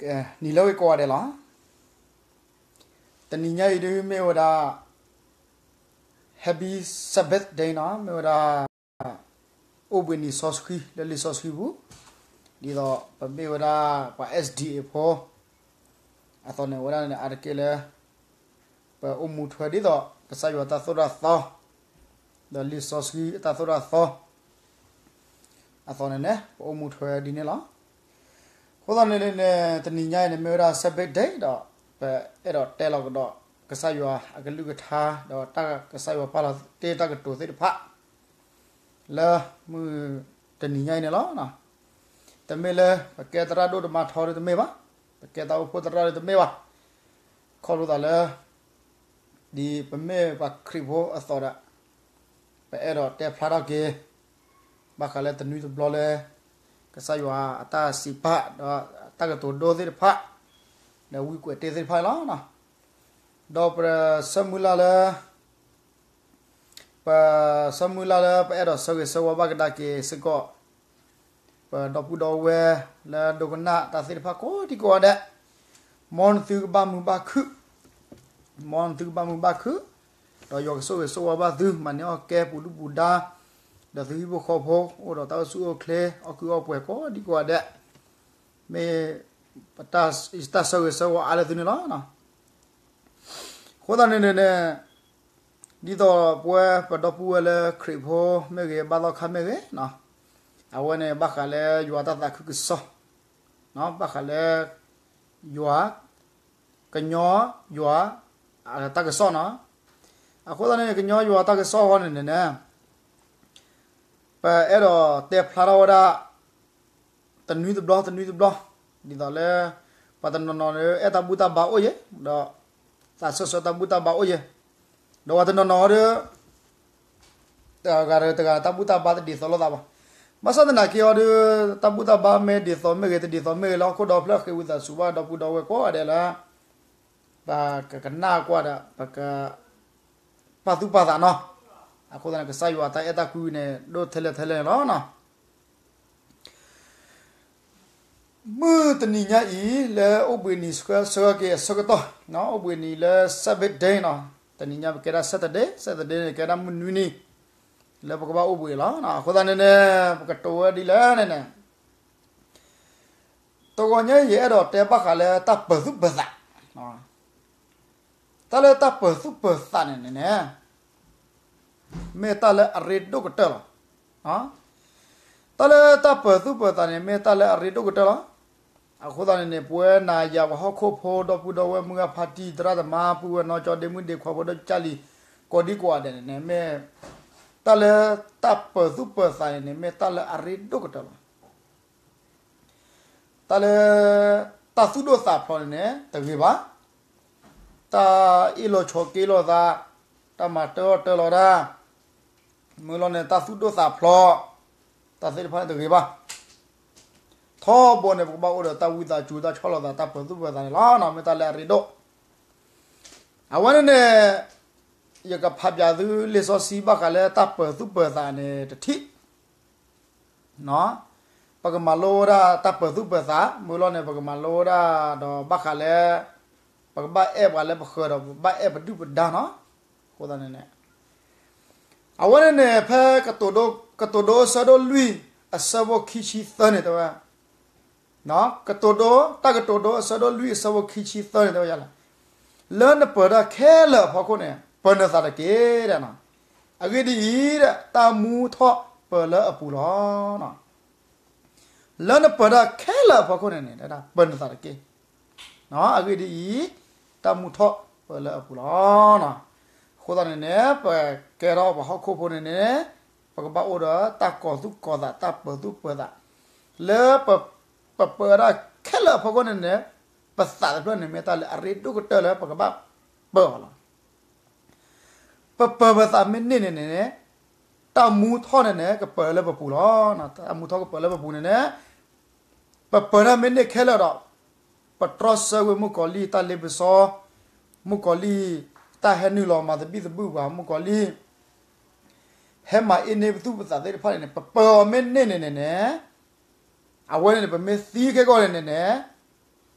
နံၤလၢဝ့ၤကိးဂၤဒဲးလီၤ. တနံၤညါအံၤဒုးမ့ၢ်ဝဲဒၣ် Happy Sabbath Day နီၤ, မ့ၢ်ဝဲဒၣ် အိၣ်ဘှံးနံၤစီဆှံလၢလံာ်စီဆှံပူၤ, ဒ်သိးပမ့ၢ်ဝဲဒၣ်ပှၤ S D A ဖိ အသိးန့ၣ် ဝဲဒၣ်န့ၣ်အါတက့ၢ်လၢ ပအိၣ်မူထွဲဒ်သိး ကစၢ်ယွၤတၢ်သိၣ်တၢ်သီ ဒီးလံာ်စီဆှံအတၢ်သိၣ်တၢ်သီ အသိးန့ၣ်န့ၣ် ပအိၣ်မူထွဲဒ်န့ၣ်လီၤ. အဃိသတးန့ၣ်န့ၣ် တနံၤညါအံၤန့ၣ် မ့ၢ်ဝဲဒၣ် Sabbath Day ဒီး ပအဲၣ်ဒိးတဲလီၤကဒီး ကစၢ်ယွၤအကလုၢ်ကထါ ဒီးတၢ်ကစၢ်ယွၤပာ်လီၤတ့ၢ်တၢ်ကတိၤသ့ၣ်တဖၣ် လၢမုၢ်တနံၤညါအံၤန့ၣ်လီၤ. တမ့ၢ်လၢပကဲသရၣ်ဒိၣ်တမါထီဒုးတမ့ၢ်ဘၣ်, ပကဲတၢ်အိၣ်ဖှိၣ်သရၣ်ဒုးတမ့ၢ်ဘၣ်, ခီဖျိသးလၢ ဒ်ပမ့ၢ်ပှၤခရံာ်ဖိအသိးဒီး ပအဲၣ်ဒိးတဲဖျါထီၣ်က့ၤ ဘၣ်ဃးလၢတနွံတဘျီလၢ ကစၢ်ယွၤအတၢ်စံးပာ် ဒီးတၢ်ကတိၤဒိသ့ၣ်တဖၣ် ဒီးဝံကွဲးတ့ၢ်သ့ၣ်တဖၣ်န့ၣ်လီၤ. ဒီးပဆၢမုၢ်လၢ်လၢ ပဆၢမုၢ်လၢ်လၢပအဲၣ်ဒိးဆၢဂ့ၤဆၢဝါဘၣ်ကဒါက့ၤစ့ၢ်ကီး ပဒီပုၢ်ဒီဝဲၢ်လၢဒိကနၣ်တၢ်သ့ၣ်တဖၣ်ကိးဒံကိးဂၤဒဲး, မ်နသုကဘၣ်မုာ်ဘၣ်ခုၣ်, မ်နသုကဘၣ်မုာ်ဘၣ်ခုၣ်, ဒီးယွၤကဆိၣ်ဂ့ၤဆိၣ်ဝါဘၣ်သု မၤန့ၢ်အီၣ်ကဲပူၤဒုၣ်ပူၤဒါ, ဒီးသုဟံၣ်ဖိဃီဖိ အိၣ်ဒီးတၢ်အိၣ်ဆူၣ်အိၣ်ချ့ အီၣ်ကုၢ်အီၣ်ပှဲၤကိးဒံကိးဂၤဒဲး, မ့ၢ်ပတၢ်ဆၢဂ့ၤဆၢဝါအါလၢသုန့ၣ်လီၤ. အဃိသတးန့ၣ်န့ၣ် ဒ်သိးပဝဲပဒီပုၢ်ဝဲၢ်လၢခရံာ်ဖိမ့ၢ်ဂ့ၤ ဘၣ်သီခါမ့ၢ်ဂ့ၤ, အဝဲန့ၣ်ဘၣ်ဃးလၢယွၤတၢ်သးခုကစီၣ်, ဘၣ်ဃးလၢ ယွၤ, ကညီယွၤ တၢ်ကစီၣ်နီၤ. အဃိသတးန့ၣ် ကညီယွၤတၢ်ကစီၣ်အဂီၢ်န့ၣ်န့ၣ် ပအဲၣ်ဒိးတဲဖျါထီၣ်ဝဲဒၣ် တနွံတဘျီ တနွံတဘျီ, ဒ်သိးလၢ ပှၤတနီၤနီၤဒီး အဲၣ်တၢ်ဘူၣ်တၢ်ဘါအိၣ်ယဲ, ဒီး သးစၢၢ်ဆၢတၢ်ဘူၣ်တၢ်ဘါအိၣ်ယဲ, ဒီးပှၤတနီၤနီၤဒီး တဂၤဒီးတဂၤ တၢ်ဘူၣ်တၢ်ဘါတဒ်သိးလိာ်သးဘၣ်. ဘၣ်ဆၣ်သနာ်က့အီၤဒီး တၢ်ဘူၣ်တၢ်ဘါမ့ၢ်ဒ်သိးမ့ၢ်ဂ့ၤ တဒ်သိးမ့ၢ်ဂ့ၤလၢဟီၣ်ခိၣ်ဒီဖျၢၣ် ဃ့ဝံသးစူၤဘၣ်ဒီပုၢ်ဒီဝဲၢ်ကိးဂၤဒဲးလၢ ပကကနၣ်ကွၢ်ဒီး ပက ပာ်သူၣ်ပာ်သးနီၤ. အဃိသတးန့ၣ် ကစၢ်ယွၤတၢ်အဲၣ်တၢ်ကွံန့ၣ် ဒိၣ်ထဲလဲၣ်ထဲလဲၣ်န့ၣ်လီၤ. မုၢ်တနံၤညါအံၤ လၢအိၣ်ဘှံးနံၤဆၢကတီၢ်, အိၣ်ဘှံးနံၤလၢ Sabbath Day နီၤ, တနံၤညါပကဲဒၣ် Saturday, Saturday န့ၣ် ကဲဒၣ်မုၢ်နွံနံၤ လၢပကဘၣ်အိၣ်ဘှံးလီၤ. အဃိသတးန့ၣ်န့ၣ် ပကတိၤဝဲဒ်လဲၣ်န့ၣ်န့ၣ် တဂီၤညါအံၤ ယအဲၣ်ဒိးတဲဘၣ်ဃးလၢတၢ်ပၢၤသူၣ်ပၢၤသး, တၢ်လၢတၢ်ပၢၤသူၣ်ပၢၤသးန့ၣ်န့ၣ်န့ၣ် မ့ၢ်တၢ်လၢအရ့ဒိၣ်ကတၢၢ်လီၤ. တၢ်လၢတၢ်ပၢၤသူၣ်ပၢၤသးန့ၣ် မ့ၢ်တၢ်လၢအရ့ဒိၣ်ကတၢၢ်လီၤ. အဃိသတးန့ၣ်န့ၣ် ပဝဲနၤယၤပှၤဟီၣ်ခိၣ်ဖိ ဒီပုၢ်ဒီဝဲၢ် မုၢ်ဂၢ်ဖါတံၢ် သရၣ်သမါ ပုၢ်ဝဲၢ်နီၢ်ကၠီ ဒ့မုၣ်ဒ့ခွါ ဖိဒိၣ်ကၢ်လံၤ ကိးဒံကိးဂၤဒဲးန့ၣ်န့ၣ် မ့ၢ် တၢ်လၢတၢ်ပၢၤသူၣ်ပၢၤသးန့ၣ်န့ၣ် မ့ၢ်တၢ်လၢအရ့ဒိၣ်ကတၢၢ်လီၤ. တၢ်လၢ တၢ်သူၣ်ဒိၣ်သးဖျိးန့ၣ်န့ၣ် တဂ့ၤဘၣ်. တၢ်အ့ၣ်လိာ်ဆိးက့လိာ်သး, တၢ်မၤတၢ်အီၣ်တၢ်လီၤတၢ်, မုၢ်လီၤန့ၣ် တၢ်သူၣ်ဒိၣ်သးဖျိး, တၢ်သ့ၣ်တဖၣ်န့ၣ်တဂ့ၤဘၣ်. ထီဘိန့ၣ် ပကဘၣ်အိၣ်ဒီးတၢ်ဝံသးစူၤ တၢ်ဆီၣ်လီၤသး တၢ်ပၢၤသူၣ်ပၢၤသးန့ၣ်လီၤ. မ့ၢ်တၢ်လၢအရ့ဒိၣ်. အဝဲန့ၣ်န့ၣ် ယကဖးပၠးသုလံာ်စီဆှံဘၣ်ဃးလၢတၢ်ပၢၤသူၣ်ပၢၤသးန့ၣ်တထံၣ် ပကမၤလိဝဲဒၣ်တၢ်ပၢၤသူၣ်ပၢၤသး, မုၢ်လီၤန့ၣ် ပကမၤလိဝဲဒၣ်ဒီးဘၣ်ဃးလၢ ပကဘၣ်အဲၣ်ပှၤလၢပဃၢၤဒီး ပဘၣ်အဲၣ်ပဒုၣ်ပဒါနီၤ. အဃိသတးန့ၣ်န့ၣ် အဝဲန့ၣ်န့ၣ် ဖဲ ကတိၤဒိအဆၢဒိၣ်လွံၢ် အဆၢဖိခံဆံသၢန့ၣ်တဲဝဲ ကတိၤဒိ တၢ်ကတိၤဒိအဆၢဒိၣ်လွံၢ် အဆၢဖိခံဆံသၢန့ၣ်တဲဝဲဒ်လဲၣ်, လၢနပၢၤတၢ်ခဲလၢာ်အဖီခိၣ်န့ၣ် ပၢၤနသးတက့ၢ်. အဂ့ၢ်ဒ်အံၤ, တၢ်မူထီၣ်ပၢၤလၢအပူၤလီၤ. လၢနပၢၤတၢ်ခဲလၢာ်အဖီခိၣ်န့ၣ်န့ၣ် ပၢၤနသးတက့ၢ်. အဂ့ၢ်ဒ်အံၤ, တၢ်မူထီၣ်ပၢၤလၢအပူၤလီၤ. အဃိသတးန့ၣ်န့ၣ် ပကဲထီၣ်ပှၤဟီၣ်ခိၣ်ဖိန့ၣ်န့ၣ် ပကဘၣ်အိၣ်ဒီးတၢ်ကီၤသူၣ်ကီၤသး တၢ်ပၢၤသူၣ်ပၢၤသး လၢ ပပၢၤဒၣ်ခဲလၢာ်အဖီခိၣ်န့ၣ်န့ၣ် ပသးတဖျၢၣ်န့ၣ် မ့ၢ်တၢ်လၢအရ့ဒိၣ်ကတၢၢ်လၢပကဘၣ်ပၢၤအီၤလီၤ. ပပၢၤပသးမ့ၢ်န့ၢ်န့ၣ်န့ၣ် တၢ်မူထီၣ်န့ၣ်န့ၣ် ကပၢၤလၢပပူၤလီၤ. တၢ်မူထီၣ်ကပၢၤလၢပပူၤန့ၣ်န့ၣ် ပပၢၤတၢ်မ့ၢ်န့ၢ်ခဲလၢာ်ဒီး ပတြီဆၢကွံာ်မုၣ်ကီၤလံၢ်တၢ်လ့ပစီ, မုၣ်ကီၤလံၢ် တၢ်ဟဲနုာ်လီၤမၤသဘံၣ်သဘုၣ်ပှၤ မုၣ်ကီၤလံၢ် ဟဲမၤအ့န့ၢ်ပသူၣ်ပသးသ့ၣ်တဖၣ်န့ၣ်န့ၣ် ပပၢၤအီၤမ့ၢ်န့ၢ်န့ၣ်န့ၣ်န့ၣ် အဝဲန့ၣ်န့ၣ် ပမ့ၢ်သံခဲကီၢ်န့ၣ်န့ၣ်န့ၣ်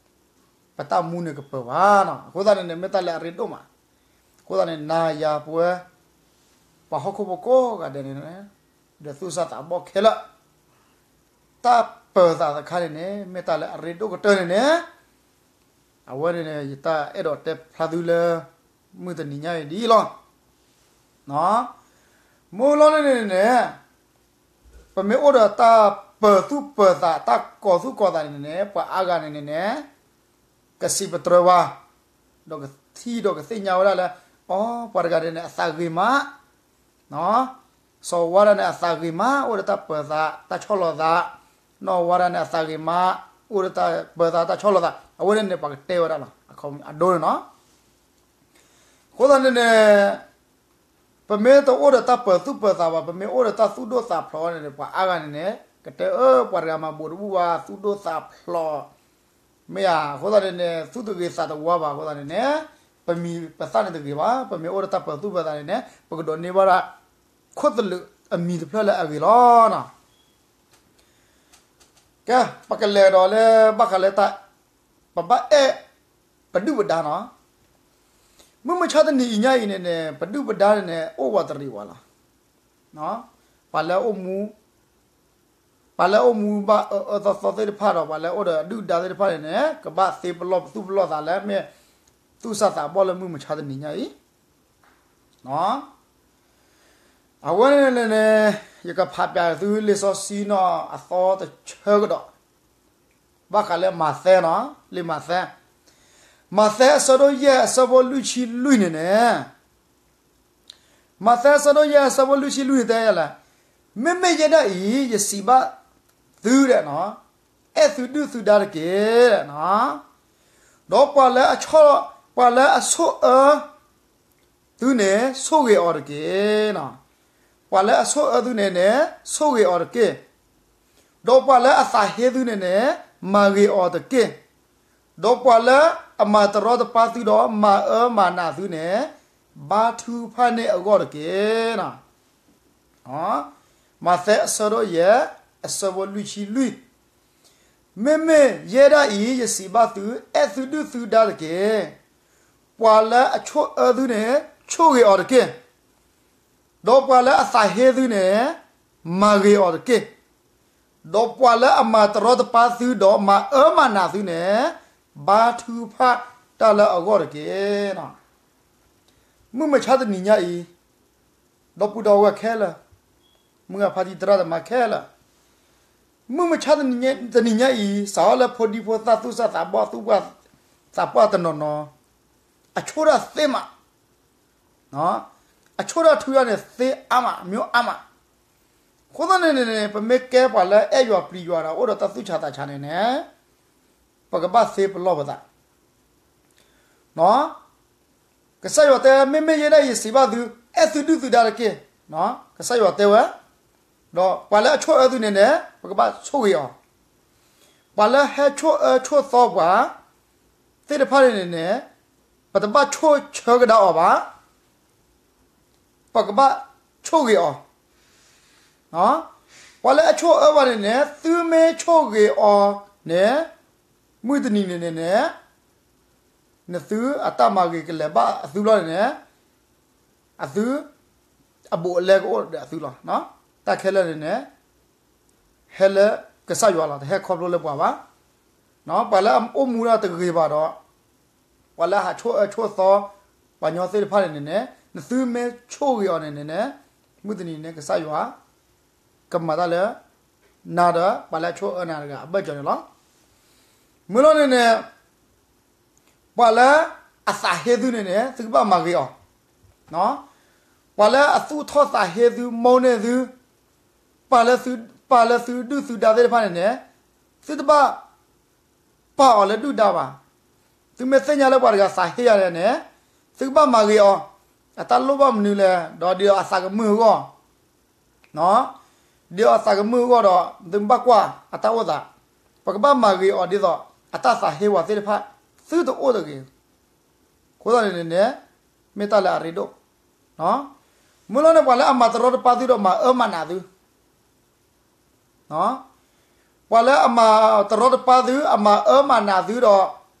ပတၢ်မူန့ၣ်ကပၢၤဘၣ်နီၤ. အဃိသတးန့ၣ်န့ၣ် မ့ၢ်တၢ်လၢအရ့ဒိၣ်မး. အဃိသတးန့ၣ် နၤယၤပဝဲ ပှၤဟီၣ်ခိၣ်ဖိကိးဂၤဒဲးန့ၣ် ဒီးသူၣ်စၢ်သးဘီၣ်ခဲလၢာ် တၢ်ပၢၤသးတခါန့ၣ်န့ၣ် မ့ၢ်တၢ်လၢအရ့ဒိၣ်ကတၢၢ်န့ၣ်န့ၣ် အဝဲန့ၣ်န့ၣ် ယတၢ်အဲၣ်ဒိးတဲဖျါသုလၢ မုၢ်တနံၤညါအံၤဒ်အံၤလီၤ. မုၢ်လီၤန့ၣ်န့ၣ်န့ၣ် ပမ့ၢ်အိၣ်ဒီးတၢ်ပၢၤသူၣ်ပၢၤသး တၢ်ကီၤသူၣ်ကီၤသးန့ၣ်န့ၣ် ပှၤအါဂၤန့ၣ်န့ၣ်န့ၣ် ကစံးပတြၢၤဝဲ ဒီးကထံၣ်ဒီးကသ့ၣ်ညါဝဲဒၣ်လၢ အိ ပှၤတဂၤန့ၣ်န့ၣ် အသးဂ့ၤမး စီၤဝါဒၣ်န့ၣ် အသးဂ့ၤမး အိၣ်ဒီးတၢ်ပၢၤသး တၢ်ဆီၣ်လီၤသး, နီၢ်ဝါဒၣ်န့ၣ် အသးဂ့ၤမး အိၣ်ဒီးတၢ်ပၢၤသး တၢ်ဆီၣ်လီၤသး အဝဲန့ၣ်န့ၣ် ပှၤကတဲဝဲဒၣ်လီၤ အဒိန့ၣ်နီၤ. အဃိသတးန့ၣ်န့ၣ် ပမ့ၢ်တအိၣ်ဒီးတၢ်ပၢၤသူၣ်ပၢၤသးဘၣ် ပမ့ၢ်အိၣ်ဒီးတၢ်သူၣ်ဒိၣ်သးဖျိးန့ၣ် ပှၤအါဂၤန့ၣ်န့ၣ် ကတဲအၢ ပှၤတဂၤမၤဘူးတဘူၣ်ဘၣ် သူၣ်ဒိၣ်သးဖျိး မ့ၢ်ဧါ. အဃိသတးန့ၣ်န့ၣ် သူၣ်တဂ့ၤသးတဝါဘၣ် အဃိသတးန့ၣ်န့ၣ် ပမံၤပသၣ်န့ၣ်တဂ့ၤဘၣ်. ပမ့ၢ်အိၣ်ဒီးတၢ်ပၢၤသူၣ်ပၢၤသးန့ၣ်န့ၣ် ပကဒိးန့ၢ်ဘၣ်ဒၣ် ခိၣ်သလုးအမံၤတဖျၢၣ်လၢအဂ့ၤလီၤ. ကဲ ပကလဲၤဒီးလၢဘၣ်ဃးလၢတၢ် ပဘၣ်အဲၣ် ပဒုၣ်ပဒါနီၤ. မုၢ်မဆါတနံၤအံၤညါအံၤန့ၣ်န့ၣ် ပဒုၣ်ပဒါန့ၣ်န့ၣ် အိၣ်ဝးတရံးဝးလီၤ. ပှၤလၢအိၣ်မူ ပှၤလၢအိၣ်မူဘၣ်အၢအၢသီသီသ့ၣ်တဖၣ်ဒီး ပှၤလၢအိၣ်ဒီးဒုၣ်ဒါသ့ၣ်တဖၣ်န့ၣ်န့ၣ် ကဘၣ်သ့ပလီၢ်ပသူၣ်ပလီၢ်သးလၢမ့ၢ် သူၣ်စၢ်သးဘီၣ်လၢမုၢ်မဆါတနံၤညါအံၤ အဝဲန့ၣ်န့ၣ် ယကဖးပၠးသုလံာ်စီဆှံနီၤအသီတဆၢကဒီး ဘၣ်ဃးလၢမးသဲနီၤ လံာ်မးသဲ မးသဲအဆၢဒိၣ်ယဲၢ်အဆၢဖိလွံၢ်ဆံလွံၢ်န့ၣ်န့ၣ် မးသဲအဆၢဒိၣ်ယဲၢ်အဆၢဖိလွံၢ်ဆံလွံၢ်န့ၣ်တဲယၤလဲၣ်, မ့မ့ၢ်ယဲဒၣ်အံၤ ယစံးဘၣ်သုဒီး အဲၣ်သုဒုၣ်သုဒါတက့ၢ်. ဒီးပှၤလၢအဆိၣ် ပှၤလၢအဆိၣ်အၢ သုန့ၣ်ဆိၣ်ဂ့ၤအီၤတက့ၢ်. ပှၤလၢအဆိၣ်အၢသုန့ၣ်န့ၣ် ဆိၣ်ဂ့ၤအီၤတက့ၢ်. ဒီးပှၤလၢအသးဟ့သုန့ၣ်န့ၣ် မၤဂ့ၤအီၤတက့ၢ်. ဒီးပှၤလၢအမၤတရီတပါသုဒီးမၤအၢမၤနးသုန့ၣ် ဘါထုကဖၣ်န့ၢ်အဂီၢ်တက့ၢ်. မးသဲအဆၢဒိၣ်ယဲၢ် အဆၢဖိလွံၢ်ဆံလွံၢ်, မ့မ့ၢ်ယဲဒၣ်အံၤ ယစံးဘၣ်သု အဲၣ်သုဒုၣ်သုဒါတက့ၢ်. ပှၤလၢအဆိၣ်အၢသုန့ၣ် ဆိၣ်ဂ့ၤအီၤတက့ၢ်. ဒီးပှၤလၢအသးဟ့သုန့ၣ် မၤဂ့ၤအီၤတက့ၢ်. ဒီးပှၤလၢအမၤတရီတပါသုဒီးမၤအၢမၤနးသုန့ၣ် ဘါထုကဖၣ်တၢ်လၢအဂီၢ်တက့ၢ်. မုၢ်မဆါတနံၤညါအံၤ ဒီပုၢ်ဒီဝဲၢ်ခဲလၢာ်, မုၢ်ဂၤဖါတံၤသရၣ်သမါခဲလၢာ်, မုၢ်မဆါတနံၤညါအံၤ စးထီၣ်လၢဖိဒံဖိသၣ်သူၣ်စၢ်သးဘီၣ် သူၣ်ပှၢ်သးပှၢ်တနီၤနီၤ အဆိၣ်တၢ်သ့မး, အဆိၣ်တၢ်ထုတၢ်န့ၣ်သ့အါမး မျိုးအါမး. အဃိသတးန့ၣ်န့ၣ် ပမ့ၢ်ကဲပှၤလၢအဲၣ်ယွၤပျံၤယွၤဒီး အိၣ်ဒီးတၢ်သူၣ်ဆးသးဆးန့ၣ်န့ၣ် ပကဘၣ်သ့ပလီၢ်ပသး ကစၢ်ယွၤတဲ မ့မ့ၢ်ယဲဒၣ်အံၤ ယစံးဘၣ်သု အဲၣ်သုဒုၣ်သုဒါတက့ၢ်. ကစၢ်ယွၤတဲဝဲ, ဒီးပှၤလၢအဆိၣ်အၢသုန့ၣ်န့ၣ် ပကဘၣ်ဆိၣ်ဂ့ၤအီၤ, ပှၤလၢဟဲဆိၣ်အၢဆိၣ်သီပှၤသ့ၣ်တဖၣ်န့ၣ်န့ၣ် ပတဘၣ်ဆိၣ်ဆၢကဒါအီၤဘၣ်, ပကဘၣ်ဆိၣ်ဂ့ၤအီၤ ပှၤလၢအဆိၣ်အၢပှၤန့ၣ်န့ၣ် သုမ့ၢ်ဆိၣ်ဂ့ၤအီၤန့ၣ် မုၢ်တနံၤန့ၣ်န့ၣ်န့ၣ် နသုအတၢ်မၤဂ့ၤကလဲၤဘၣ်အသုဘျီန့ၣ်န့ၣ် အသု အဘူးအလဲကအိၣ်ဒီးအသုလီၤ. တၢ်ခဲလၢာ်န့ၣ်န့ၣ် ဟဲလၢကစၢ်ယွၤလီၤ တဟဲခီဖျိလၢပှၤဘၣ်. ပှၤလၢအအိၣ်မူဒၣ်တဂ့ၤဘၣ်ဒီး ပှၤလၢအဟးဆိၣ်အၢဆိၣ်သီ ပှၤညီသ့ၣ်တဖၣ်န့ၣ်န့ၣ်န့ၣ် နသုမ့ၢ်ဆိၣ်ဂ့ၤအီၤန့ၣ်န့ၣ်န့ၣ် မုၢ်တနံၤန့ၣ် ကစၢ်ယွၤ ကမၤတၢ်လၢ နၤဒီးပှၤလၢအဆိၣ်အၢနၤတဂၤအဘၢၣ်စၢၤန့ၣ်လီၤ. မုၢ်လီၤန့ၣ်န့ၣ် ပှၤလၢအသးဟ့သုန့ၣ်န့ၣ် သုကဘၣ်မၤဂ့ၤအီၤ, ပှၤလၢအသူၣ်ထီၣ်သးဟ့သု မိၢ်န့ၢ်သု ပှၤလၢသု ပှၤလၢသုဒုၣ်သုဒါသ့ၣ်တဖၣ်န့ၣ်န့ၣ် သုတဘၣ် ပာ်အီၤလၢဒုၣ်ဒါဘၣ်. သုမ့ၢ်သ့ၣ်ညါလၢပှၤတဂၤသးဟ့ယၤလဲၣ်န့ၣ် သုကဘၣ်မၤဂ့ၤအီၤ, အတၢ်လိၣ်ဘၣ်မနုၤလဲၣ် ဒီးဒ်အသးကမုာ်အဂီၢ် ဒ်အသးကမုာ်အဂီၢ်ဒီး သုဘၣ်ကွၢ်အတၢ်အိၣ်သး, ပကဘၣ်မၤဂ့ၤအီၤဒ်သိး အတၢ်သးဟ့ဝဲသ့ၣ်တဖၣ် သုတအိၣ်တဂ့ၤ. အဃိသတးန့ၣ်န့ၣ် မ့ၢ်တၢ်လၢအရ့ဒိၣ်. မုၢ်လီၤန့ၣ် ပှၤလၢအမၤတရီတပါသုဒီးမၤအၢမၤနးသု ပှၤလၢအမၤတရီတပါသု အမၤအၢမၤနးသုဒီး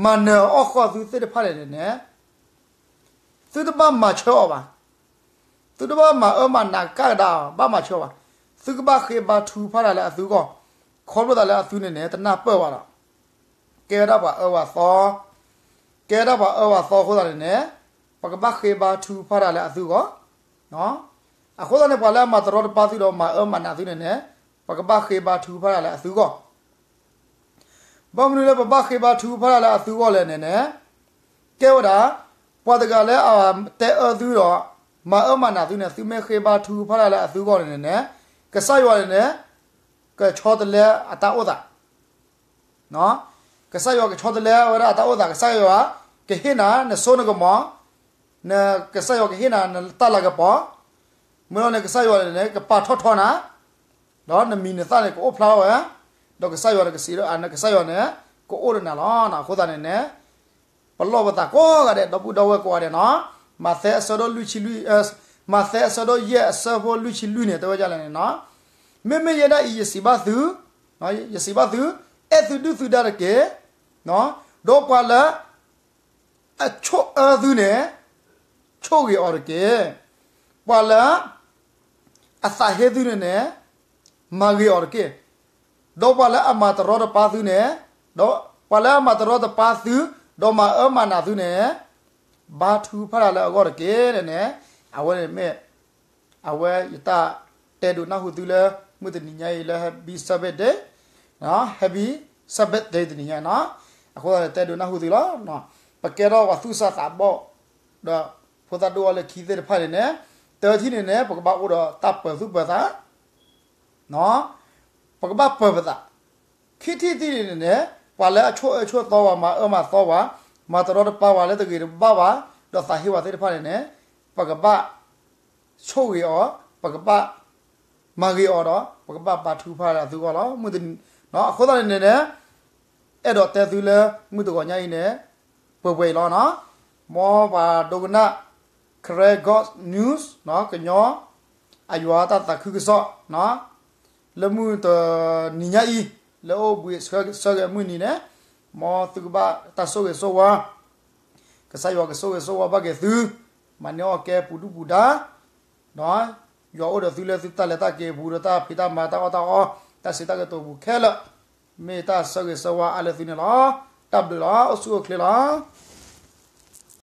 မၤနၢၤအီၣ်ဃီၣ်သုသ့ၣ်တဖၣ်န့ၣ်န့ၣ် သုတဘၣ်မၤဆၢအီၤဘၣ်. သုတဘၣ်မၤအၢမၤနးကၣ်ကဒါအီၤ ဘၣ်မၤဆၢအီၤဘၣ်. သုကဘၣ်ဃ့ဘါထုကဖၣ်တၢ်လၢအသုဂီၢ်, ခီဖျိသးလၢအသုန့ၣ်န့ၣ် တနၢ်ပၢၢ်ဘၣ်ဒီး ကဲဝဲဒၣ်ပှၤအၢပှၤသီ, ကဲဝဲဒၣ်ပှၤအၢပှၤသီအဃိသတးန့ၣ်န့ၣ် ပကဘၣ်ဃ့ဘါထုကဖၣ်တၢ်လၢအသုဂီၢ်. အဃိသတးန့ၣ် ပှၤလၢအမၤတရီတပါသုဒီးမၤအၢမၤနးသုန့ၣ်န့ၣ် ပကဘၣ်ဃ့ဘါထုကဖၣ်တၢ်လၢအသုဂီၢ်. ဘၣ်မနုၤလၢပဘၣ်ဃ့ဘါထုကဖၣ်တၢ်လၢအသုဂီၢ်လဲၣ်န့ၣ်န့ၣ်, ကဲဝဲဒၣ် ပှၤတဂၤလၢအတဲအၢသုဒီး မၤအၢမၤနးသုန့ၣ် သုမ့ၢ်ဃ့ဘါထုကဖၣ်တၢ်လၢအသုဂီၢ်န့ၣ်န့ၣ် ကစၢ်ယွၤန့ၣ်န့ၣ် ကဆီတလဲအတၢ်အိၣ်သး ကစၢ်ယွၤကဆီတလဲဝဲဒၣ်အတၢ်အိၣ်သး, ကစၢ်ယွၤကဟ့ၣ်နၤနစိနကမီၤ, ကစၢ်ယွၤကဟ့ၣ်နၤနတၢ်လၤကပီၤ, မ့ၢ်လီၤန့ၣ် ကစၢ်ယွၤန့ၣ်န့ၣ် ကပာ်ထီၣ်ထီနၤ, ဒီးနမံၤနသၣ်န့ၣ် ကအိၣ်ဖျါထီၣ်ဝဲ, ဒီးကစၢ်ယွၤန့ၣ်ကစံးဒီး ကစၢ်ယွၤန့ၣ် ကအိၣ်ဒီးနၤလီၤ. အဃိသတးန့ၣ်န့ၣ် ပလီၢ်ပသးကိးဂၤဒဲး ဒီပုၢ်ဒီဝဲၢ်ကိးဂၤဒဲးနီၤ, မးသဲအဆၢဒိၣ်လွံၢ်ဆံလွံၢ်, မးသဲအဆၢဒိၣ်ယဲၢ်အဆၢဖိလွံၢ်ဆံလွံၢ်န့ၣ် တဲဝဲဒ်လဲၣ်န့ၣ်နီၤ, မ့မ့ၢ်ယဲဒၣ်အံၤ ယစံးဘၣ်သု, ယစံးဘၣ်သု, အဲၣ်သုဒုၣ်သုဒါတက့ၢ်, ဒီးပှၤလၢ အဆိၣ်အၢသုန့ၣ် ဆိၣ်ဂ့ၤအီၤတက့ၢ်. ပှၤလၢ အသးဟ့သုန့ၣ်န့ၣ် မၤဂ့ၤအီၤတက့ၢ်. ဒီးပှၤလၢအမၤတရီတပါသုန့ၣ်, ဒီးပှၤလၢအမၤတရီတပါသု, ဒီးမၤအၢမၤနးသုန့ၣ်, ဘါထုကဖၣ်တၢ်လၢအဂီၢ်တက့ၢ်န့ၣ်န့ၣ်, အဝဲန့ၣ်မ့ၢ် အဝဲယတၢ်တဲဒိးနၢ်ဟူသုလၢ မုၢ်တနံၤညါအံၤလၢ Happy Sabbath Day, Happy Sabbath Day တနံၤညါနီၤ, အဃိသတးန့ၣ် တဲဒိးနၢ်ဟူသုလီၤ. ပကဲထီၣ်ပှၤသူၣ်စၢ်သးဘီၣ် ဒီးဖိသၣ်ဒိၣ်အီၤလၢခံသ့ၣ်တဖၣ်န့ၣ်န့ၣ်, တထံၣ်န့ၣ်န့ၣ် ပကဘၣ်အိၣ်ဒီးတၢ်ပၢၤသူၣ်ပၢၤသး ပကဘၣ်ပၢၤပသး, ခံထံၣ်တထံၣ်န့ၣ်န့ၣ်, ပှၤလၢအဆိၣ်အၢဆိၣ်သီဝဲ မၤအၢမၤသီဝဲ, မၤတရီတပါဝဲလၢတဂ့ၤတဘၣ်ဘၣ်, ဒီးသးဟ့ဝဲသ့ၣ်တဖၣ်န့ၣ်န့ၣ်, ပကဘၣ်ဆိၣ်ဂ့ၤအီၤ, ပကဘၣ်မၤဂ့ၤအီၤဒီး ပကဘၣ်ဘါထုကဖၣ်တၢ်လၢအသုဂီၢ်လီၤ. အဃိသတးန့ၣ်န့ၣ်, အဲၣ်ဒိးတဲသုလၢ မုၢ်တဂီၤညါအံၤန့ၣ်, ပှဲၤပှဲၤအံၤလီၤနီၤ, မ်ပှၤဒိကနၣ် Karen Good News ကညီ အယွၤတၢ်သးခုကစီၣ် လၢမုၢ်တနံၤညါအံၤ, လၢအိၣ်ဘှံးဆၢဂ့ၤအမုၢ်နံၤန့ၣ်, မ်သုကဘၣ်တၢ်ဆိၣ်ဂ့ၤဆိၣ်ဝါ, ကစၢ်ယွၤကဆိၣ်ဂ့ၤဆိၣ်ဝါဘၣ်က့ၤသု, မၤန့ၢ်အီၣ်ကဲပူၤဒုၣ်ပူၤဒါ, ဒီးယွၤအိၣ်ဒီးသုလၢသုတၢ်လဲၤတၢ်က့ၤအပူၤ ဒီးတၢ်ဖံးတၢ်မၤတၢ်အီၣ်တၢ်အီ, တၢ်စံးတၢ်ကတိၤအပူၤခဲလၢာ်, မ့ၢ်တၢ်ဆိၣ်ဂ့ၤဆိၣ်ဝါအါလၢသုန့ၣ်လီၤ. တၢ်ဘျုးလီၤ. အိၣ်ဆူၣ်အိၣ်ချ့လီၤ.